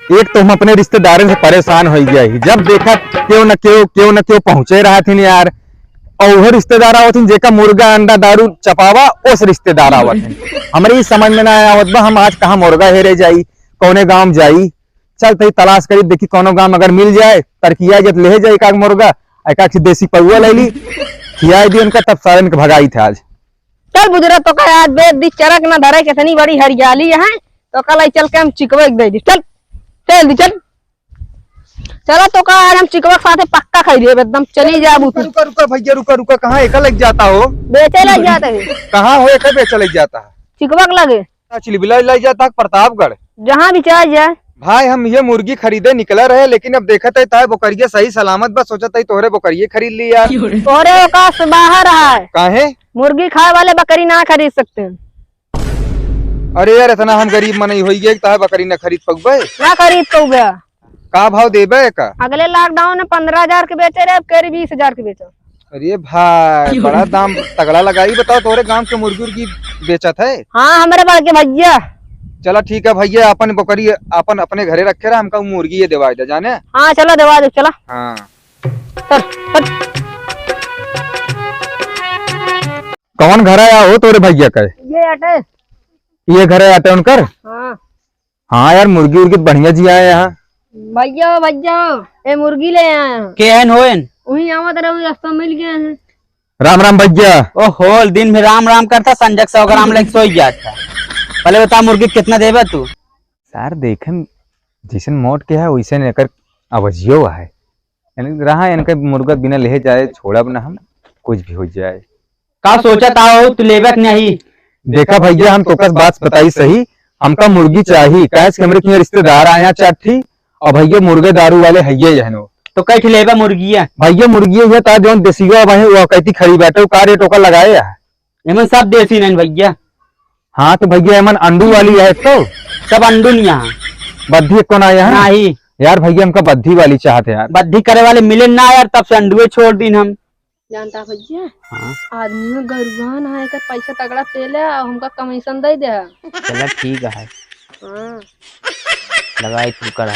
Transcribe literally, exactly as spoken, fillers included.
एक तो हम अपने रिश्तेदारन से परेशान होइ गया ही, जब देखा केहू न केहू, केहू न केहू पहुँचे रहत हिन यार, और उहे रिश्तेदार आवत हिन, जेका मुर्गा, अंडा, दारू चपावा, ओस रिश्तेदार आवत हिन। हमरे ई समझ में ना आवत बा, हम आज कहाँ मुर्गा हेरे जाई, कौने गाँव जाई। चल तई तलाश करी, देखी कौनो गाँव अगर मिल जाए, तरकिया जब ले जाए एक आध मुर्गा, एक आध देसी पौवा ले ली, खियाई दी उनका, तब सारन के भगाई थे आज। चल बुजरा, तोका आज बेच दी चरक ना धरे, कितनी बड़ी हरियाली है, तोका लाई चल के हम चिकवा के दे दी। चल, चल दी, चल। चला तोका आज हम चिकवा के साथे पक्का खाई देब एकदम, चली जा अब तू। रुका, रुका, रुका भैया, रुका, रुका, कहाँ एका लग जाता हो? बेचे लग जाता है। कहाँ हो एका बेचे लग जाता है? चिकवा के लगे। चिलबिला लग जाता है प्रतापगढ़। जहाँ भी चला जाए। भाई हम ये मुर्गी खरीदे निकला रहे, लेकिन अब देखत है ताए बोकरिया सही सलामत बा, सोचत है तोहरे बोकरिये खरीद ली यार। तोहरे औकात से बाहर है। काहे? मुर्गी खाए वाले बकरी ना खरीद सकते हैं। अरे यार, इतना हम गरीब मनई होई गए कि ताहे बकरी न खरीद पउबे? ना खरीद पउबे। का भाव देबे एका? अगले lockdown में पन्द्रह हजार के बेचे रहे, अब कह रही बीस हजार के बेचो। अरे भाई, बड़ा दाम तगड़ा लगाई। बताओ, तोरे गांव के मुर्गी उर्गी बेचत है? हाँ, हमरे बड़के भैया। चला ठीक है भैया, अपन बकरी अपन अपने घरे रखे रहा, हमका मुर्गी ये देवाई दे जाने। हाँ, चला देवा दे, चला। हाँ। चल, चल। कौन घर आया हो तोरे भैया का? ये आटे। ये घर आटे उनकर? हाँ। हाँ यार, मुर्गी उर्गी बढ़िया जी आए यहाँ। भैया, भैया, ए मुर्गी ले आए हैं। के हन होइन? वहीं आवत रहे, रास्ता मिल गए हैं। राम राम भैया। ओहो, दिन में राम राम करता, संजक सौ ग्राम लेके सोई जाता। पहले बता, मुर्गी कितना देबा तू? सार देखन जैसन मोट के है, वैसन एकर आवाजियो है। यानी रहा इनके मुर्गा बिना लेहे जाए, छोड़ब ना हम, कुछ भी हो जाए। का सोचत आओ तू लेबे के नहीं? देखा भैया, हम तोकस बात बताई सही, हमका मुर्गी चाही, काहे से हमरे किहाँ रिश्तेदार आया चार ठी, और भैया मुर्गे दारू वाले हइये यहनो। तो कै ठी लेबा मुर्गिया? भैया मुर्गिया ये ता जौन देसियो भाई वो कैती खड़ी बाटे, वो का रेट ओकर लगाए है? एमन सब देसी नहीं भैया। हाँ तो भैया एमन अंडू वाली है तो? सब अंडू नहीं यहाँ। बद्धी एको ना यहाँ? नहीं। यार भैया हमका बद्धी वाली चाहते यार। बद्धी करे वाले मिले ना यार, तब से अंडुए छोड़ दीन हम। जानता भैया, हाँ। आदमी में गरुआन है, एकर पैसा तगड़ा पेले, और हमका कमीशन दे दे। चला ठीक है। हाँ। लगाई तू करा।